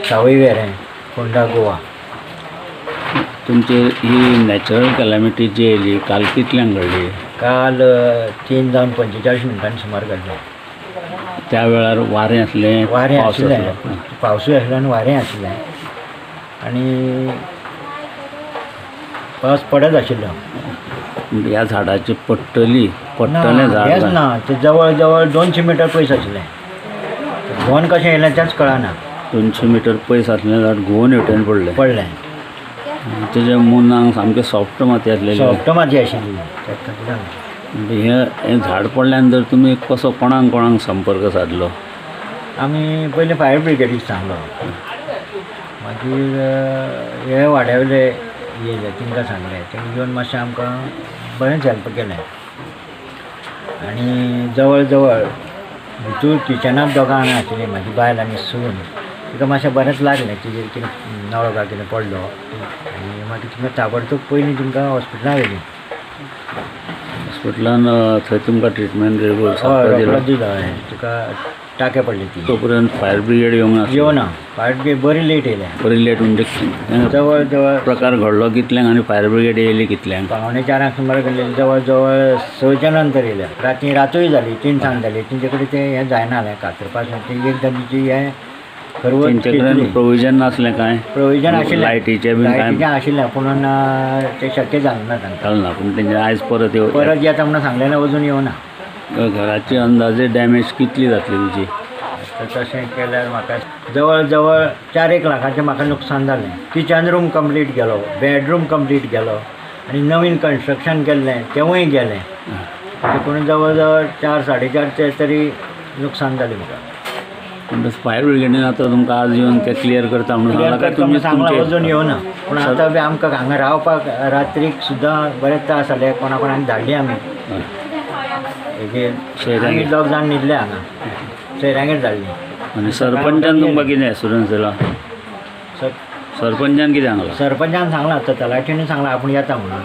सावयवेरें, फोंडा, गोवा. तुमची ही natural calamity जी येयली काल कितल्यांक घडली? काल 3:45 सुमार घडलें. त्या वेळार वारें आसलें? वारें पावस आशिल्लें. आसलो? पावसूय आसलो आनी वारें आशिल्लें आनी पावस पडत आशिल्लो. म्हणजे ह्या झाडाची पडटली पडटलें ना, झाड हेंच ना, ते जवळ जवळ 200 मिटर पयस आशिल्लें. घुंवन कशें येयलें तेंच कळना. 200 मिटर पयस आसलें झाड घुंवन हेवटेन पडलें. पडलें. तेजे मुनांक सामकें सॉफ्ट माती आसलेली. सॉफ्ट माती आशिल्ली तेका खातीर. म्हणजे हें झाड पडल्या नंतर तुमी कसो कोणाक कोणाक संपर्क सादलो? आमी पयलीं फायर ब्रिगेडीक सांगलो, मागीर हे वाड्या वयले येयले, तांकां सांगलें. तेणी येवन मातशें आमकां बरेंच हेल्प केलें. आनी जवळ जवळ भितूर किचनांत दोगां जाणां आशिल्लीं, म्हाजी बायल आनी सून. तिका मातशें बरेंच लागलें, तिजेर कितें नळो काय कितें पडलो आनी मागीर तिका ताबडतोब पयलीं तांकां हॉस्पिटलांत व्हेलीं. हॉस्पिटलान थंय तुमकां ट्रिटमेंट हय, सारको दिलो? रोखडोच दिलो. हय, तिका टाके पडले ती. तो पर्यंत फायर ब्रिगेड येवंक नासली? येवना, फायर ब्रिगेड बरी लेट येयल्या. बरी लेट म्हणजे जवळ जवळ प्रकार घडलो कितल्यांक आनी फायर ब्रिगेड येयली कितल्यांक? 3:45 सुमार घडले, जवळ जवळ 6च्या नंतर येयल्या. राती रातूय जाली, 3 जाली. तेंचे कडेन तें हें जायना जालें, कातरपासून ती एकदां तिची हें खरवत. तेंचे कडेन प्रोविजन नासलें कांय? प्रोविजन आशिल्लें. लायटीचें बीन कांय? लायटीचें आशिल्लें, पुणून तें शक्य जालें ना तांकां. जालें ना. पूण तेंचे आयज परत येव परत येता म्हणून सांगलें, अजून येवना. घराची अंदाजे डॅमेज कितली जातली तुजी? तर तशें केल्यार म्हाका जवळ जवळ 4-1 लाखाचें म्हाका नुकसान जालें. किचन रूम कंप्लीट गेलो, बेडरूम कंप्लीट गेलो आनी नवीन कन्स्ट्रक्शन केल्लें तेंवूय गेलें. देखून जवळ जवळ 4 4.5 तरी नुकसान जालें म्हाका. म्हणटच फायर ब्रिगेडीन आतां तुमकां आज येवन तें क्लियर करता म्हणून सांगलां काय? तुमी सांगलां, तुमचे अजून येवना. पूण आतां बी आमकां हांगा रावपाक रात्रीक सुद्दां बरेच त्रास जाले. कोणा कोणाक धाडली आमी. आमी दोग जाण न्हिदले हांगा, सोयऱ्यांगेर धाडली. आनी सरपंचान तुमकां कितें एश्युरन्स दिला? सरपंचान कितें सांगलां? सरपंचान सांगलां, आतां तलाठीन सांगलां आपूण येता म्हणून.